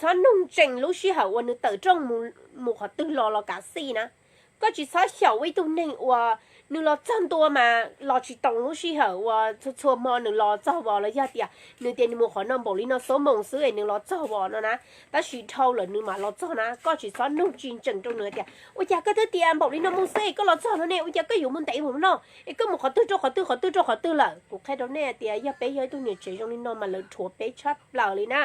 txhob nug ntsees lub sij hawm uas nws tawm rooj mus qhov twg los los kav xij na. Koj tsis txhob xyaum ua ib tug neeg uas nws los txog ntua mas los tsis tau lub sij hawm uas txhua txhua hmo nws los txog vos los yog tias nws tias nws mus qhov no npaum li no xuab moos xwb es nws los txog vos no na. Tab sis dhau lawm nws mam los txog na, koj tsis txhob nug tsis ntsees rau nws tias ua cas koj twb tias npaum li no moos xwb es koj los txog no ne, ua cas koj yuav mus ntev mus no es koj mus qhov twg rau qhov twg qhov twg rau qhov twg lawm. Kuv qhia rau nej tias yog peb yog ib tug niam tsev zoo li no mas lawv rhuav peb tshaj plaws li na.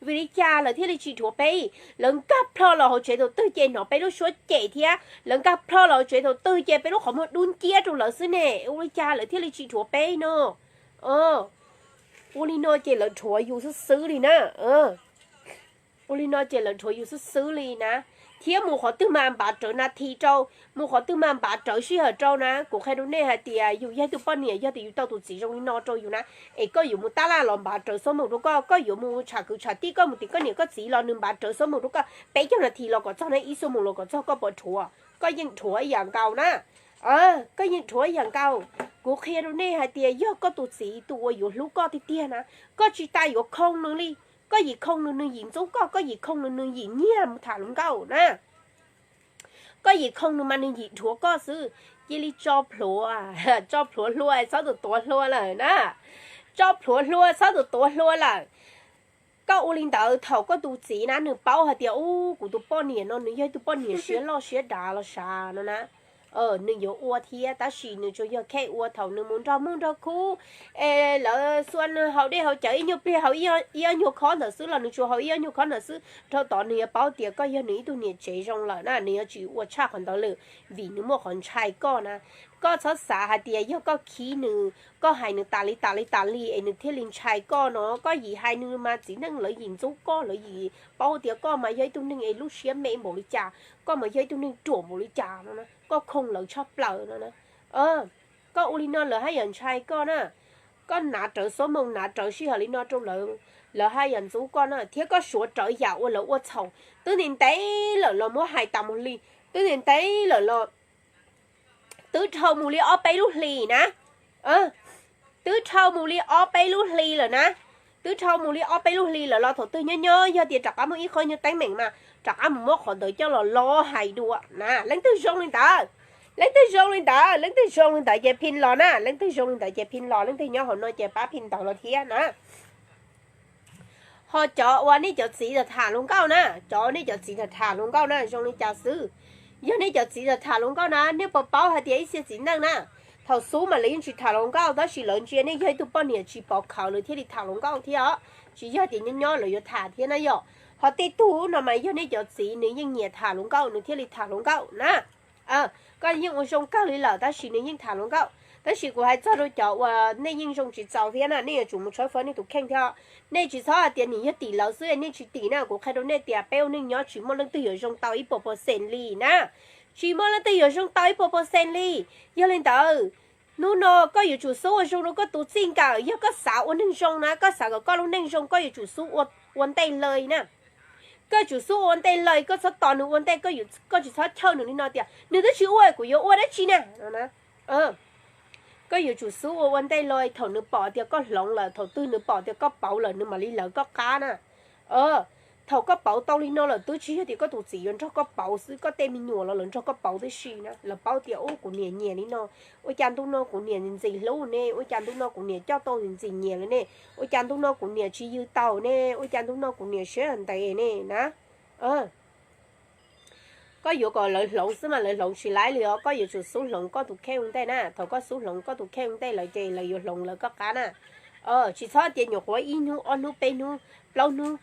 Vim li cas lawv thiaj li tsis rhuav peb? Lawv nkag plho los hauv tsev thaum twg ces hnov peb lub suab cem thiab, lawv nkag plho los hauv tsev thaum twg ces peb lub qhov muag dub nciab rau lawv xwb ne. Ua li cas lawv thiaj li tsis rhuav peb no? Ua li no ces lawv rhuav yus xwb xwb li na. Ua li no ces lawv rhuav yus xwb xwb li na. Thiab mus qhov twg mas npav rawv nas this rau, mus qhov twg mas npav rawv sij hawm rau na. Kuv qhia rau nej hais tias yus yog ib tug poj niam, yog tias yus tau tus txiv zoo li no rau yus na, es koj yuav mus tab laj los npav rawv xuab moos rau koj, koj yuav mus tsham kwv tsham tij, koj mus tim koj niam koj txiv los nws npav rawv xuab moos rau koj, peb caug nas this los kom txog na, ib xuab moos los kom txog, koj puas rhuav? Koj yeej rhuav ib yam nkaus na. Koj yeej rhuav ib yam nkaus. Kuv qhia rau nej hais tias yog koj tus txiv tus uas yuav hlub koj tiag tiag na, koj tsis tas yuav khoo nws li. Koj yim khoo nws, nws yim ntxub koj, koj yim khoo nws, nws yim nyiag mus tham hluas nkauj na. Koj yim khoo nws mas nws yim dhuav koj xwb. Cia li tso plhuav, tso plhuav hlua txhob tus tuav hlua lawm na. Tso plhuav hlua txhob tus tuav hlua lawm. Koj ua li ntawd thaum koj tus txiv na nws paub hais tias ub, kuv tus poj niam no nws yog ib tug poj niam siab loj siab dav los sav no na, nws yuav ua thiab, tab sis nws tsuas yog khej ua thaum nws mus nrog muj nrog khub es lawv xua nws haus dej haus cawv ib nyuag pliag, haus ib ob nyuag khob ntawd xwb los nws tsuas haus ib ob nyuag khob ntawd xwb. Dhau tod nws yuav paub tias koj yog nws ib tug niam tsev zoo lawm na, nws yuav tsis ua tshaj qhov ntawd lawm, vim nws muaj qhov ntshai koj na. Koj txhob xav hais tias yog koj khib nws, koj hais nws tas li tas li tas li es nws thiaj li ntshai koj no. Koj yim hais nws mas txiv neej lawv yim ntxub koj, lawv yim paub tias koj mas yog ib tug neeg es lub siab me npaum li cas, koj mas yog ib tug neeg ruam npaum li cas no, koj khoo lawv tshaj plaws no na. Koj ua li no lawv haj yam ntshai koj na. Koj hnav rawv xuab moos, hnav rawv sij hawm li no rau lawv, lawv haj yam ntxub koj na. Thiab koj suav rawv yam uas lawv ua txhaum, twb ntev ntev lawm los muab hais tas mus li, twb ntev ntev lawm los, twb dhau mus li ob peb lub hlis na, twb dhau mus li ob peb lub hli lawm na, twb dhau mus li ob peb lub hli lawm los thaum twg nyob nyob yog tias rov qab muaj ib qho nyuag teeb meem mas rov qab mus muab qhov ntawd coj los los hais dua na. Leej twg zoo li ntawd, leej twg zoo li ntawd, leej twg zoo li ntawd ces phi los na, leej twg zoo li ntawd ces phi los, leej twg nyob hauv no ces pab phi ntawd los thiab na. Ho cov uas nej cov txiv tham hluas nkauj na, cov uas nej cov txiv tham hluas nkauj na zoo li cas xwb? Yog nej cov txiv tham hluas nkauj na, nej puas paub hais tias ib txhia txiv neej na, thaum xub mas lawv yeej tsis tham hluas nkauj, tab sis lawv ntsia nej yog ib tug poj niam tsis pov khawv lawv thiaj li tham hluas nkauj thiab os. Tsis yog tias nyob nyob lawv yuav tham thiab na yom. Ho tej tug no mas yog nej cov txiv nws yeej nyiam tham hluas nkauj nws thiaj li tham hluas nkauj na. Koj yeej ua zoo kawg li lawm tab sis nws yeej tham hluas nkauj. Tab sis kuv hais txog rau cov uas nej yeej zoo tsis txaus thiab na, nej yuav tsum mus tshawb fawb nej tus kheej thiab. Nej tsis txhob hais tias nws yog tim lawv xwb nej tsis tim na. Kuv qhia rau nej tias peb ua neej nyob tsis muaj leej twg yuav zoo tau ib puas percent li na. Tsis muaj leej twg yuav zoo tau ib puas percent li. Yog li ntawd, hnub no koj yuav tsum xub ua zoo rau koj tus txij nkawm. Yog koj xav ua neeg zoo na, koj xav kom koj lub neej zoo, koj yuav tsum xub ua ntej lawm na. Koj yuav tsum xub ua ntej lawm, koj txhob tos nws ua ntej, koj tsis txhob chawj nws li no tias nws twb tsis ua kuv yuav ua dab tsi na. Koj yuav tsum xub ua ua ntej lawm, thaum nws pom tias koj hloov lawm, thaum twg nws pom tias koj pauv lawm nws mam li lawv koj qab na. Thaum koj pauv tau li no lawm twb tsis yog tias koj tus txiv yuav nrog koj pauv xwb, koj tej me nyuam los lawv nrog koj pauv tib si na. Lawv paub tias ub, kuv niam nyiam li no, ua cas ntu no kuv niam ntxim hlub ne, ua cas ntu no kuv niam coj tau ntxim nyiam li ne, ua cas ntu no kuv niam tsis yws taus ne, ua cas ntu no kuv niam siab ntev ne na. Koj yuav kom lawv hloov xwb mas lawv hloov tsis laib li os. Koj yuav tsum xub hloov koj tus kheej ua ntej na. Thaum koj xub hloov koj tus kheej ua ntej lawm ces lawv yuav hloov lawv koj qab na. Tsis txhob tias nyuam qhuav ib hnub ob hnub peb hnub plaub hnub,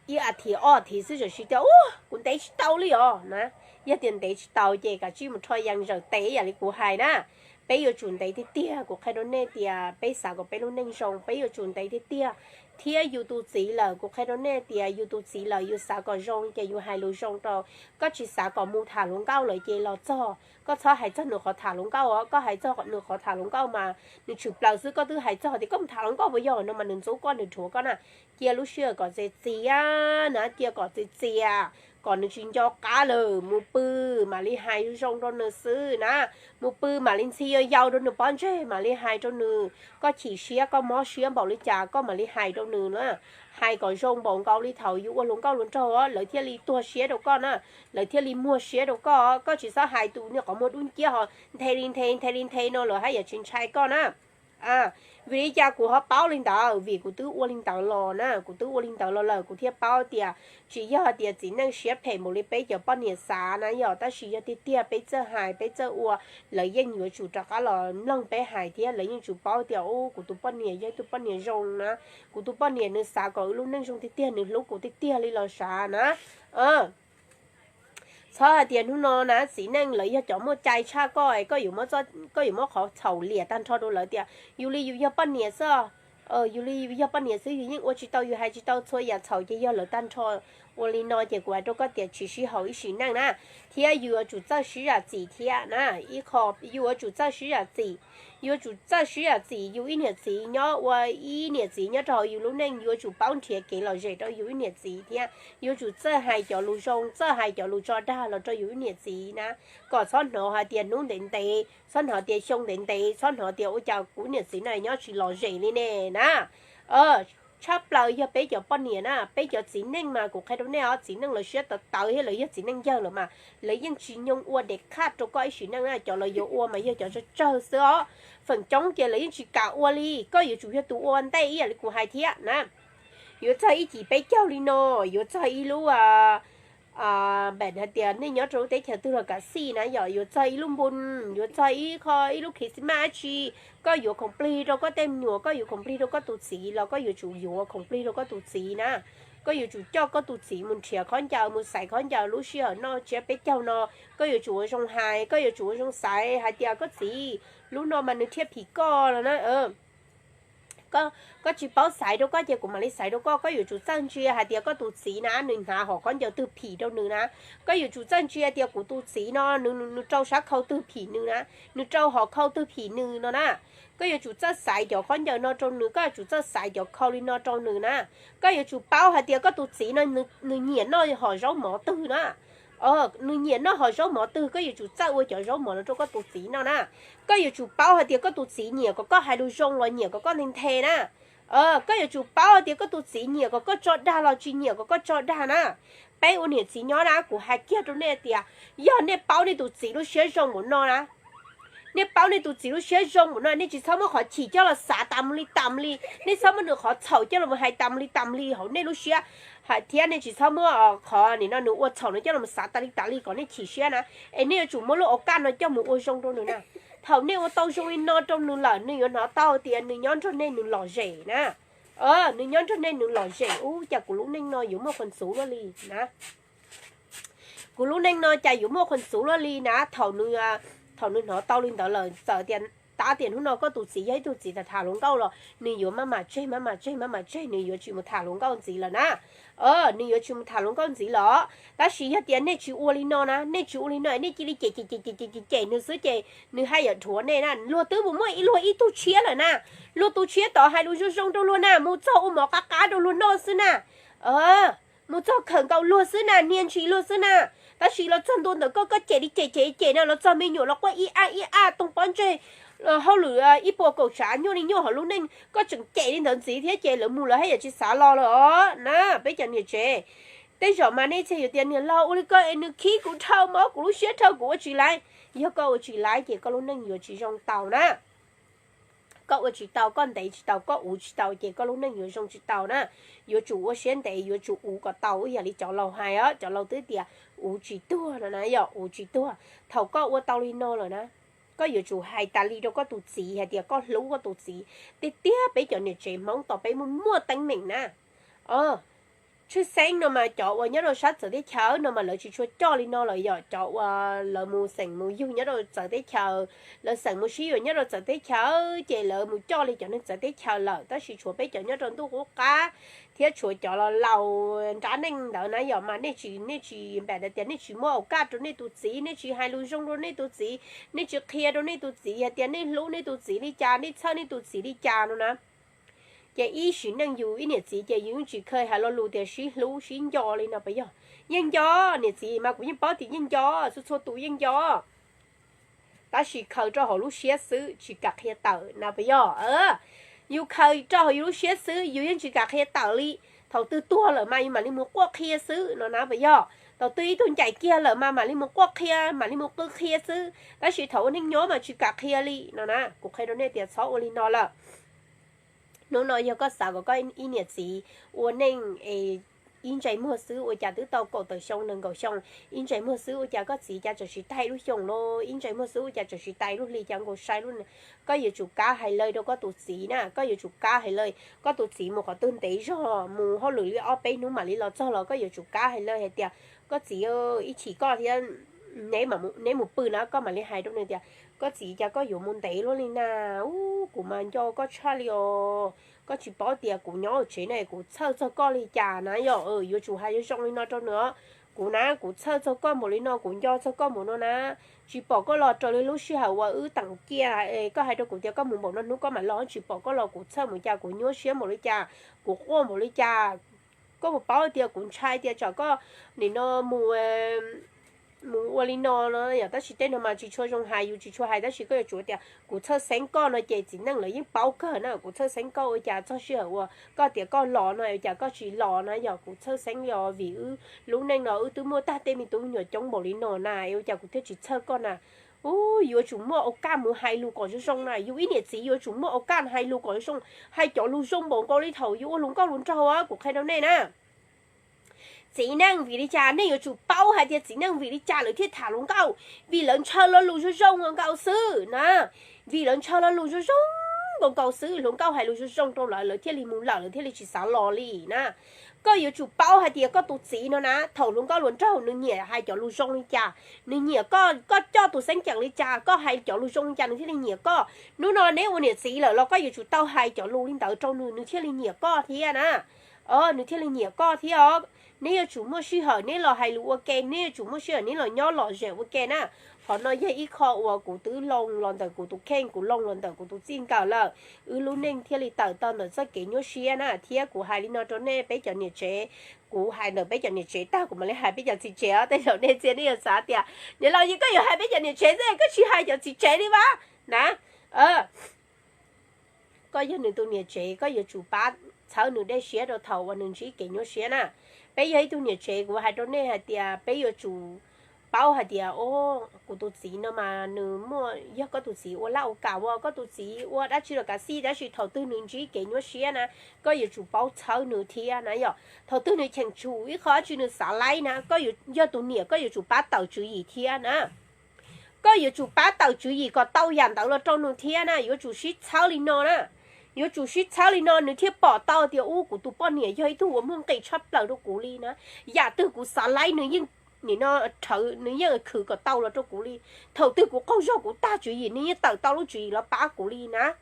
ib a thiv ob a thiv xwb txawm siv tias ub, kuv ntev tsis tau li os na. Yog tias ntev tsis tau ces kav tsij mus rho yas zawm tes yam li kuv hais na. Peb yuav tsum ntev tiag tiag, kuv qhia rau nej tias peb xav kom peb lub neej zoo peb yuav tsum ntev tiag tiag. Thiab yus tus txiv lawm, kuv qhia rau nej tias yus tus txiv lawm yus xav kom zoo ces yus hais lus zoo rau. Koj tsis xav kom mus tham hluas nkauj lawm ces los txog koj txhob hais txog nws qhov tham hluas nkauj os. Koj hais txog nws qhov tham hluas nkauj mas nws tshwm plaws xwb, koj twb hais txog tias koj mus tham hluas nkauj puas yog no mas nws ntxub koj nws dhuav koj na. Cia lub sij hawm kom txias txias na, cia kom txias txias. kom nws tsis nco qab lawm, mus pw mam li hais zoo rau nws xwb na. Mus pw mam li ntxhi yau yau rau nws pob ntseg mam li hais rau nws. Koj chim siab koj mob siab npaum li cas koj mam li hais rau nws na. Hais kom zoo npaum nkaus li thaum yus ua hluas nkauj hluas nraug lawv thiaj li tuag siab rau koj na, lawv thiaj li muag siab rau koj. Koj tsis txhob hais tus niag qhov muag dub nciab ho nthe li nthe nthe li nthe no lawv haj yam tsis ntshai koj na. Vim li cas kuv ho paub li ntawd? Vim kuv twb ua li ntawd los na, kuv twb ua li ntawd los lawm kuv thiaj paub tias tsis yog tias txiv neej siab phem npaum li peb cov poj niam xav na yom, tab sis yog tiag tiag peb txawj hais peb txawj ua, lawv yeej yuav tsum rov qab los mloog peb hais thiab lawv yeej tsum paub tias u kuv tus poj niam yog ib tug poj niam zoo na, kuv tus poj niam nws xav kom wb lub neej zoo tiag tiag, nws hlub kuv tiag tiag li los sav na. Txhob hais tias hnub no na txiv neej lawv yog cov muaj cai tshaj koj, koj yuav muab qhov txhaum liam tag nrho rau lawv tias yus li yus yog poj niam xwb, yus li yus yog poj niam xwb yus yeej ua tsis tau yus hais tsis tau, txhua yam txhaum ces yog lawv tag nrho. Ua li no ces kuv hais rau koj tias tsis sib haum ib sim neej na, thiab yus yuav tsum txawj sib zam txim thiab na. Ib qho yus yuav tsum txawj sib zam txim, yuav tsum txawj sib zam txim. Yus ib niam txiv nyob ua ib niam txiv nyob rau hauv yus lub neej yuav tsum paub nrhiav kev lom zem rau yus ib niam txiv thiab yuav tsum txawj hais cov lus zoo txawj hais cov lus tso dag los rau yus ib niam txiv na, kom txhob hnov hais tias hnub ntev ntev, txhob hnov tias xyoo ntev ntev txhob hnov tias ua cas kuv niam txiv na nyob tsis lom zem li ne na. Tshaj plaws yog peb cov poj niam na, peb cov txiv neej mas kuv qhia rau nej os, txiv neej lawv siab tawv tawv thiab lawv yog txiv neej yawg lawm mas lawv yeej tsis nyoo ua dev qhaj rau koj ib sim neej na, cov lawv yuav ua mas yog cov tsawg tsawg xwb os. Feem coob ces lawv yeej tsis kam ua li, koj yuav tsum yog tus ua ntej ib yam li kuv hais thiab na. Yuav txog ib cim peb caug li no, yuav txog ib lub npam hais tias nej nyob rau lub teb chaws twg los kam xij na yom, yuav txog ib lub npun, yuav txog ib qho ib lub Christmas dab tsi, koj yuav khoom plig rau koj tej me nyuam, koj yuav khoom plig rau koj tus txiv los koj yuav tsum yuav khoom plig rau koj tus txiv na. Koj yuav tsum coj koj tus txiv mus nrhiav khaub ncaws, mus xaiv khaub ncaws lub sij hawm noj tsiab peb caug no. Koj yuav tsum ua zoo hais, koj yuav tsum ua zoo xaiv hais tias koj txiv, lub no mas nws thiaj phim koj los na. Koj tsis paub xaiv rau koj ces kuv mam li xaiv rau koj. Koj yuav tsum txawj ntsia hais tias koj tus txiv na nws hnav hom khaub ncaws twg phim rau nws na. Koj yuav tsum txawj ntsia tias kuv tus txiv no nws, nws rau sab khau twg phim nws na, nws rau hom khau twg phim nws no na. Koj yuav tsum txawj xaiv cov khaub ncaws no rau nws, koj yuav tsum txawj xaiv cov khau li no rau nws na. Koj yuav tsum paub hais tias koj tus txiv no nws nyiam noj hom zaub mov twg na. Nws nyiam noj hom zaub mov twg koj yuav tsum txawj ua cov zaub mov no rau koj tus txiv noj na. Koj yuav tsum paub hais tias koj tus txiv nyiam kom koj hais lus zoo los nyiam kom koj nthe nthe na. Koj yuav tsum paub hais tias koj tus txiv nyiam kom koj tso dag los tsis nyiam kom koj tso dag na. Peb ua niam txiv nyob na kuv hais kiag rau nej tias yog nej paub nej tus txiv lub siab zoo npaum no na, nej paub nej tus txiv lub siab zoo npaum no nej tsis txhob muab qhov chim coj los xav tas mus li tas mus li, nej txhob muab nws qhov txhaum coj los hais tas mus li tas mus li hauv nej lub siab. Hais thiab nej tsis txhob muab qhov nim no nws ua txhaum no coj los xav tas li tas li kom nej chim siab na. Es nej yuav tsum muab lub au kaj no coj mus ua zoo rau nws na. Thaum nej ua tau zoo li no rau nws lawm nws yuav hnov tau tias nws nyob nrog nej nws lom zem na. Nws nyob nrog nej nws lom zem ub cas kuv lub neej no yuav muaj qhuas ntxuv luaj li na. Kuv lub neej no cas yuav muaj qhuas ntxuv luaj li na. Thaum nws, thaum nws hnov tau li ntawd lawm txawm tias, tab tias hnub no koj tus txiv yog ib tug txiv tham tham hluas nkauj los nws yuav maj mam tseg maj mam tseg maj mam tseg, nws yuav tsis mus tham hluas nkauj ntxiv lawm na. Nws yuav tsis mus tham hluas nkauj ntxiv lawm. Tab sis yog tias nej tsis ua li no na, nej tsis ua li no nej cia li cem cem cem cem cem cem nws xwb ces nws haj yam dhuav nej na. Luag twb mus muaj luag ib tug tshiab lawm na. Luag tus tshiab tod hais lus zoo zoo rau luag na, mus txog ua mov qab qab rau luag noj xwb na. Mus txog khawm nkaus luag xwb na, hnia ntshis luag xwb na. Tab sis los txog ntua ntawm koj, koj cem li cem cem cem no, los txog me nyuam los quaj ib ab ib ab toog pob ntseg, hauj lwm ib puas kaum tsav nyuaj li nyuaj hauv lub neej, koj tseem cem li ntawd ntxiv thiab ces lawv mus lawv haj yam tsis xav los lawm os na. Peb cov niam tsev, tej zaum mas nej txhia yuav tias niam laus ua li koj es nws khib kuv dhau mob kuv lub siab dhau kuv ua tsis laiv. Yog koj ua tsis laiv ces koj lub neej yuav tsis zoo tau na. Koj ua tsis tau, koj ntev tsis tau, koj uv tsis tau ces koj lub neej yuav zoo tsis tau na. Yuav tsum ua siab ntev, yuav tsum uv kom tau ib yam li cov laus hais os, cov laus twb tias uv tsis tuag no na, yog uv tsis tuag. Thaum koj ua tau li no lawm na, koj yuav tsum hais tas li rau koj tus txiv hais tias koj hlub koj tus txiv. Tiag tiag peb cov niam tsev Hmoob tos peb muaj muaj teeb meem na. Tshwj xeeb no mas cov uas nyob rau sab txawv teb chaws no mas lawv tsis tshua coj li no lawm, yog cov uas lawv mus xeem mus yug nyob rau txawv teb chaws, lawv xeem mus sib yuav nyob rau txawv teb chaws ces lawv mus coj li cov neeg txawv teb chaws lawm, tab sis tshuav peb cov nyob rau ntuj qub qab thiab tshuav cov laus nrab neej ntawd na yom, mas nej tsis, nej tsis npam tias nej tsis muab au kaj rau nej tus txiv, nej tsis hais lus zoo rau nej tus txiv, nej tsis qhia rau nej tus txiv hais tias nej hlub nej tus txiv li cas, nej txhawj nej tus txiv li cas no na. Ces ib sim neej yus ib niam txiv ces yus yeej tsis kheev hais lo lus tias sib hlub sib nco li no puas yog? Yeej nco, niam txiv mas kuv yeej paub tias yeej nco, txhua txhua tus yeej nco. Tab sis khaws rau hauv lub siab xwb tsis kam qhia tawm na puas yog? Yus khaws rau hauv yus lub siab xwb yus yeej tsis kam qhia tawm li. Thaum twg tuag lawm mas yus mam li mus quaj qhia xwb no na puas yog? Thaum twg ib tug ncaim kiag lawm mas mam li mus quaj qhia, mam li mus qw qhia xwb, tab sis thaum ua neej nyob mas tsis kam qhia li no na. Kuv qhia rau nej tias txhob ua li no lawm. Hnub no yog koj xav kom koj ib niam txiv ua neej es ib ntsais muag xwb ua cas twb tau kaum tawm xyoo nees nkaum xyoo, ib ntsais muag xwb ua cas koj txiv cas tseem tsis tag ib lub xyoos los, ib ntsais muag xwb ua cas tseem tsis tag ib lub hli cas nkaus sai lub. Koj yuav tsum kav hais lawm rau koj tus txiv na, koj yuav tsum kav hais lawm. Koj tus txiv mus qhov twg ntev zog, mus hauj lwm li ob peb hnub mam li los txog los koj yuav tsum kav hais lawm hais tias, koj txiv, ib chim koj thiab neb mus pw na koj mam li hais rau nws tias, koj txiv, cas koj yuav mus ntev luaj li na? Ub, kuv mas nco koj tshaj li os. Koj tsis paub tias kuv nyob tsev no kuv txhawj txog koj li cas na yom. Yuav tsum hais zoo zoo li no rau nws. Kuv na, kuv txhawj txog koj npaum li no, kuv nco txog koj npaum no na. Tsis pom koj los raws li lub sij hawm uas wb teem cia, koj hais rau kuv tias koj mus npaum no hnub koj mam los, tsis pom koj los kuv txhawj mus cas, kuv nyuaj siab npaum li cas, kuv quaj npaum li cas. Koj puas paub tias kuv ntshai tias tsam koj nim no mus mus ua li no no yom. Tab sis tej no mas tsis tshua zoo hais, yus tsis tshua hais, tab sis koj yuav tsum tias kuv txhawj xeeb koj no ces txiv neej lawv yeej paub kawg na. Kuv txhawj xeeb koj ua cas txog sij hawm uas koj tias koj los no ua cas koj tsis los na yom. Kuv txhawj xeeb yog vim wb lub neej no wb twb muaj tag tej me tub me nyuam coob npaum li no na, ua cas kuv thiaj tsis txhawj koj na. Ub, yuav tsum muaj au kaj mus hais lus kom zoo zoo na. Yus ib niam txiv yuav tsum muaj au kaj hais lus kom zoo zoo, hais cov lus zoo npaum nkaus li thaum yus ua hluas nkauj hluas nraug. Kuv qhia rau nej na, txiv neej vim li cas nej yuav tsum paub hais tias txiv neej vim li cas lawv thiaj tham hluas nkauj, vim lawv ntshaw lo lus zoo zoo nkaus xwb na. Vim lawv ntshaw lo lus zoo zoo nkaus nkaus xwb, hluas nkauj hais lus zoo zoo rau lawv, lawv thiaj li mus lawm, lawv thiaj li tsis xav los li na. Koj yuav tsum paub hais tias koj tus txiv no na, thaum hluas nkauj hluas nraug nws nyiam hais cov lus zoo li cas, nws nyiam koj, koj coj tus xeeb ceem li cas, koj hais cov lus zoo li cas nws thiaj li nyiam koj. Hnub no neb ua niam txiv lawm los koj yuav tsum tau hais cov lus li ntawd rau nws, nws thiaj li nyiam koj thiab na. Nws thiaj li nyiam koj thiab os. Neb yuav tsum muaj sij hawm neb los hais lus ua ke, neb yuav tsum muaj sij hawm neb los nyob lom zem ua ke na. Qhov no yog ib qho uas kuv twb loo los ntawm kuv tus kheej, kuv loo los ntawm kuv tus txij nkawm lawm. Wb lub neej thiaj li tawm tau ntawm txoj kev nyuaj siab na. Thiab kuv hais li no rau nej peb cov niam tsev, kuv hais ntawm peb cov niam tsev tag kuv mam li hais peb cov txiv tsev os. Tej zaum nej txiv nej yuav xav tias, niam laus, yeej koj yuav hais peb cov niam tsev xwb, koj tsis hais cov txiv tsev li vas na. Koj yog nws tus niam tsev, koj yuav tsum pab txhawb nws dej siab rau thaum uas nws ntsib kev nyuaj siab na. Peb yog ib tug niam tsev, kuv hais rau nej hais tias peb yuav tsum paub hais tias, o, kuv tus txiv no mas nws muaj, yog koj tus txiv ua laj ua kam ua, koj tus txiv ua dab tsi los kav xij, tab sis thaum twg nws ntsib kev nyuaj siab na, koj yuav tsum paub txhawb nws thiab na yom. Thaum twg nws cheem tsum ib qho dab tsi nws xav laib na, koj, yog tus niam koj yuav tsum pab tawm tswv yim thiab na. Koj yuav tsum pab tawm tswv yim kom tau yam ntawd los rau nws thiab na, yuav tsum sib txhawb li no na. Yuav tsum sib txhawb li no nws thiaj pom tau tias, ub, kuv tus poj niam yog ib tug uas muaj nqis tshaj plaws rau kuv li na. Yam twg kuv xav laib nws yeej, nim no, rhawv, nws yeej khwv kom tau los rau kuv li. Thaum twg kuv qaug zog kuv tag tswv yim nws yeej tawm tau lub tswv yim los pab kuv li na.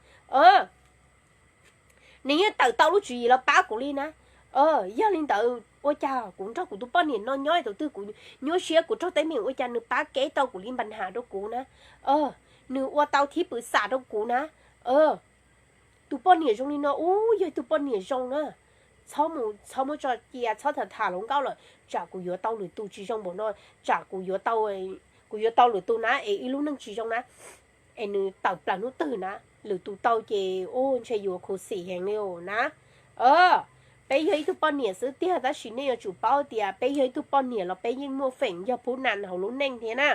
Nws yeej tawm tau lub tswv yim los pab kuv li na. Yog li ntawd ua cas kuv nrog kuv tus poj niam no nyob thaum twg kuv nyuaj siab kuv raug teeb meem ua cas nws pab kev tau kuv li npa nham rau kuv na. Nws ua tau thib pwm xam rau kuv na. Tus poj niam zoo li no ub yog tus poj niam zoo na. Txhob mus, txhob muab tso cia, txhob tham tham hluas nkauj lawm, tsam kuv yuav tau lwm tus tsis zoo npaum no, tsam kuv yuav tau, kuv yuav tau lwm tus na es ib lub neej tsis zoo na. Es nws tawm plaws hnub twg na, lwm tus tau ces ub ntshe yuav khuv xim heev li os na. Peb yog ib tug poj niam xwb tiag, tab sis nej yuav tsum paub tias peb yog ib tug poj niam los peb yeej muaj feem yog phub nas hauv lub neej thiab na.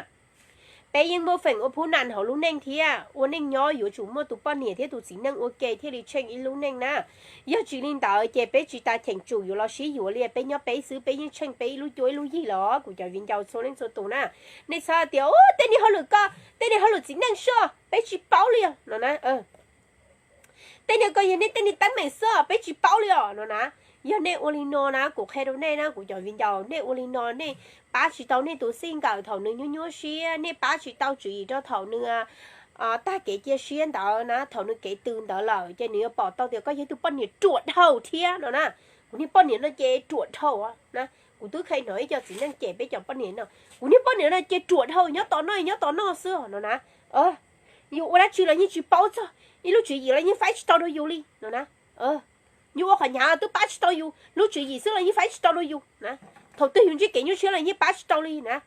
Peb yeej muaj feem ua phub nas hauv lub neej thiab. Ua neej nyob yuav tsum muaj tus poj niam thiab tus txiv neej ua ke thiaj li tsheej ib lub neej na. Yog tsis li ntawd ces peb tsis tas cheem tsum yuav los sib yuav li, peb nyob peb xwb peb yeej tsheej peb ib lub cuab ib lub yig los kuv cov viv ncaus txhua leej txhua tus na. Nej txhob tias, u, tej niag hauj lwm ko, tej niag hauj lwm txiv neej xwb, peb tsis paub li os no na. Tej niag ko yog nej tej niag teeb meem xwb, peb tsis paub li os no na. Yog nej ua li no na, kuv qhia rau nej na, kuv cov viv ncaus, nej ua li no nej pab tsis tau nej tus txij nkawm thaum nws nyuaj nyuaj siab, nej pab tsis tau tswv yim rau thaum nws tag kev cia siab ntawd na, thaum nws kev tws ntawd lawm ces nws yuav pom tau tias koj yog ib tug poj niam ruam dhau thiab no na. Kuv niag poj niam no ces ruam dhau na. Kuv twb kheev hnov ib co txiv neej cem peb cov poj niam no, kuv niag poj niam no ces ruam dhau, nyob tos noj nyob tos noj xwb no na. Yus ua dab tsi los yeej tsis paub txog, ib lub tswv yim los yeej faib tsis tau rau yus li no na. Yus ua qhov hnyav twb pab tsis tau yus, lub tswv yim xwb los yeej faib tsis tau rau yus na. Thaum twg yus ntsib kev nyuaj siab los yeej pab tsis tau li na.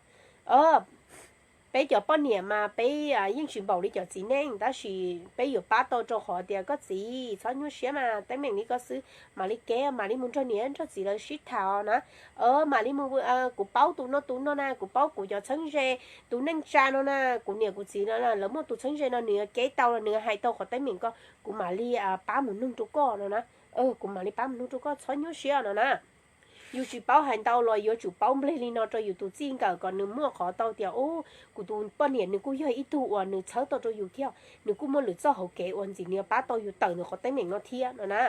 Peb cov poj niam mas peb yeej tsis npaum li cov txiv neej, tab sis peb yuav pab tau rau qhov tias koj txiv txhob nyuaj siab mas, teeb meem li koj xwb, mam li kev mam li mus nrog niam nrog txiv lawv sib tham na. Mam li mus, kuv paub tus no tus no na, kuv paub kuv cov txheeb ze, tus neej tsa no na, kuv niam kuv txiv no lawv muaj tus txheeb ze no, nws yuav kev tau los nws hais tau qhov teeb meem ko, kuv mam li pab mus nug rau koj no na. Kuv mam li pab mus nug rau koj, txhob nyuaj siab no na. Yus tsis paub hais ntau los yuav tsum paub npleg li no rau yus tus txij nkawm kom nws muaj qhov tau tias, u, kuv tus poj niam nws kuj yog ib tug uas nws txhawb tau rau yus thiab, nws kuj muaj lwm txoj hauv kev uas ntxim nws yuav pab tau yus tawm ntawm qhov teeb meem no thiab no na.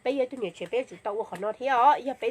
Peb yog ib tug niam tsev peb yuav tsum tau ua qhov no thiab os. Yog peb